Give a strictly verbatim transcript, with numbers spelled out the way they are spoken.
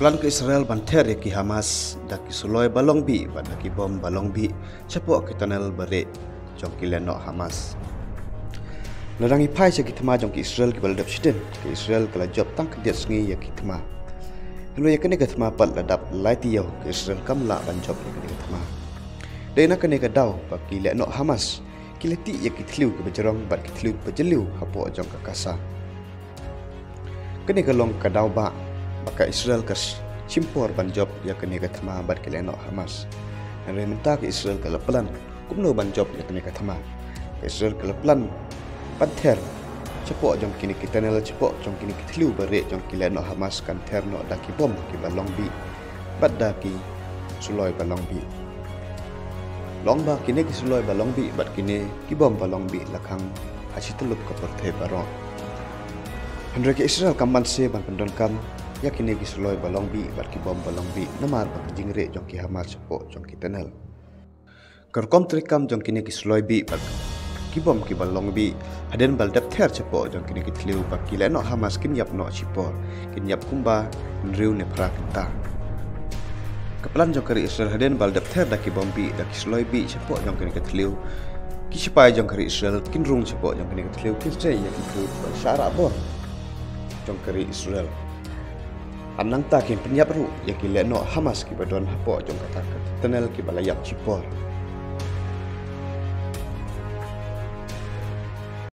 Plan ka Israel ban ther ïa ki Hamas da ki suloi ba long bih bad da ki bom ba long bih shapoh ki tunnel ba rieh jong ki lehnoh Hamas. Lada ngi phai sha ki thma jong ki Israel kiba la dep shiteng, ka Israel ka la jop tang khyndiat sngi ïa ki thma. Hynrei ïa kane ka thma pat la dap lai taïew, ka Israel kam lah ban jop ïa kane ka thma. Dei na kane ka daw ba ki lehnoh Hamas ki la tih ïa ki thliew kiba jrong bad ki thliew kiba jylliew hapoh jong ka Gaza. Kane ka long ka daw ba, ba ka Israel ka shim por ban jop ïa kane ka thma bad ki lehnoh Hamas. Hynrei mynta ka Israel ka la plan kumno ban jop ïa kane ka thma. Ka Israel ka la plan ban ther shapoh jong kine ki tunnel, shapoh jong kine ki thliew ba rieh jong ki lehnoh Hamas, kan ther noh da ki bom kiba long bih bad da ki suloi ba long bih. Long ba kine ki suloi ba long bih bad kine ki bom ba long bih la khang ha shi tyllup ka pyrthei baroh. Hynrei ka Israel kam banse ban pyndonkam ïa kine ki suloi ba long bih bad ki bom ba long bih namar ba ka jingrieh jong ki Hamas shapoh jong ki tunnel. Ka rukom treikam jong kine ki suloi bih bad ki bom kiba long bih, hadien ba la dep ther shapoh jong kine ki thliew ba ki lehnoh Hamas kin ïap noh shipor, kin ïap kumba hynriew ne phra kynta. Ka plan jong ka ri Israel hadien ba la dep ther da ki bom bih, da ki suloi bih shapoh jong kine ki thliew, ki sipai jong ka ri Israel kin rung shapoh jong kine ki thliew, kin sei ïa ki thliew ba shah rah bor jong ka ri Israel. Bad nangta kin pynïap ruh ïa ki lehnoh Hamas kiba don hapoh jong kata ka tunnel kiba la ïap shipor.